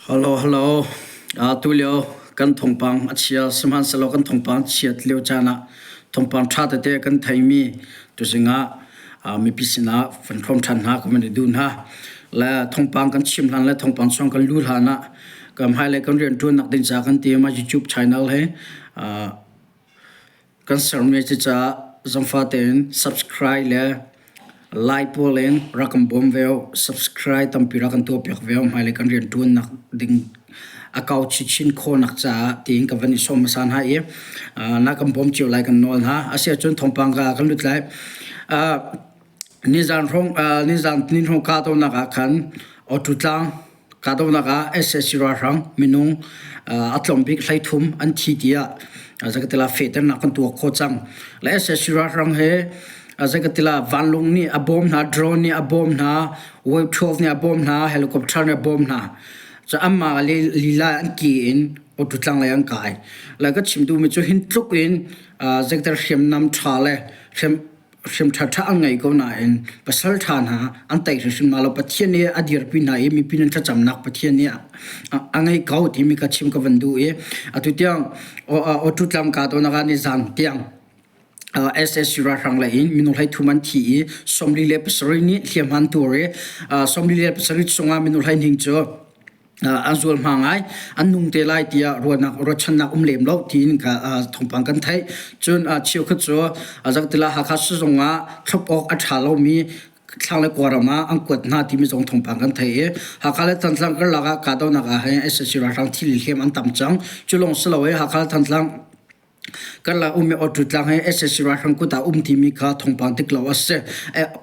Hello, hello. Tulio kan thawngpang a chia sihmanhsehlaw kan thawngpang chiat lio caan ah thawngpang ṭha tete kan theimi tuzing ah mipi sinah van hrawm ṭhan hna kan van i duh hna. Le thawngpang kan chim hlan le thawngpang chung kan luh hlan ah kan hmailei kan rianṭuannak ding ca kan ti ma YouTube channel he Kan sermi a si caah zangfah tein subscribe le like pawl in rak kan bawm ve u. Subscribe tampi rak kan tuahpiak ve u. Hmailei kan rianṭuannak ding a kau chinchin khawhnak caah tiin ka van i sawm hmasa hna i na kan bawm cio lai kan nawl hna. Asiahcun thawngpang ka kan lut lai. Nizan hrawng nizan ni hrawng kahdohnak ah khan Awṭu tlang kahdohnak ah sac ralhrang minung a tlawm bik 13 an thi tiah zeikatila fehternak kan tuah khawh cang. Le sac ralhrang he zeikatila vanlawng nih a bawm hna, drone nih a bawm hna, Wave 12 nih a bawm hna, helicopter nih a bawm hna. Cu anmah lila an ki in Awṭu tlang lei an kai. Le ka chim duhmi cu hin tluk in zeikatila hriamnam ṭha le hriam hrim ṭhaṭha an ngei ko nain pasal ṭha hna an tei hrimhrim hna lo. Pathian nih a dirpi hna i mipi nan thlacamnak Pathian nih a ngei ko timi ka chim ka van duh i atu tiang awṭu tlang ka tawn ah nizan tiang SSC ralhrang lei in minung 13 an thi i 47 nih hliamhma an tuar i 47 chungah minung 12 cu an zual hma ngai an nung te lai tiah ruahnak ruahchannak um lem lo tiin ka thawngpang kan theih cun cheukhat cu zaktila Hakha sizung ah thlop awk a ṭha lomi thlang le kawlram ah an kuat hna timi zong thawngpang kan theih i Hakha le Thantlang karlak ah kahdohnak ah hin sac ralhrang thil hliam an tam cang cu lawng si lo i Hakha le Thantlang Karlak ummi awṭu tlang hi sac ralhrang kut ah um timi kha thawngpang dik lo a si.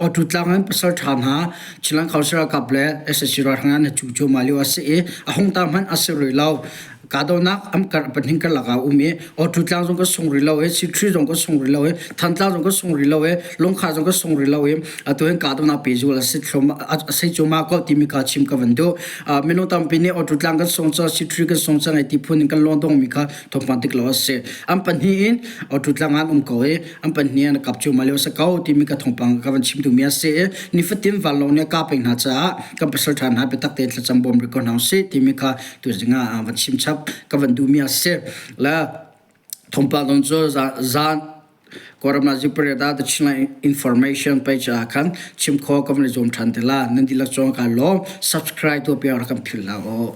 Awṭu tlang in pasal ṭha hna Chinland Council ralkap le sac ralhrang an cu cuahmah lio a si i a hung ta hmanh a si rih lo. Kahdohnak am kar pahnih karlak ah um i awṭu tlang zong ka sung rih lo i Sitri zong ka sung rih lo i Thantlang zong ka sung rih lo i Lungkha zong ka sung rih lo i atu hin kahdohnak pehzul a si thlum a si cuahmah ko timi kha chim ka van duh. Minung tampi nih awṭu tlang kan sung cang Sitri kan sung cang ti phun in kan lawn dongmi kha thawngpang dik lo a si. An pahnih in tlang an um ko i an pahnih an kap cu malio sa ko timi ka thawngpang ka van chim duhmi a si i nifatin vanlawng nih a kap peng hna caah kan pasal ṭha hna biatak tein thlacam bawm rih ko hna usih timi kha tuzing ah van chim chap ka van duhmi a si. Le thawngpang dong cu zan Kawlram ah zipariat ah The Chinland Information page ah khan chim kho ka van i zuam ṭhan te la. Nan dihlak cungah kaa lawm. Subscribe tuah piak rak kan philh hlah u.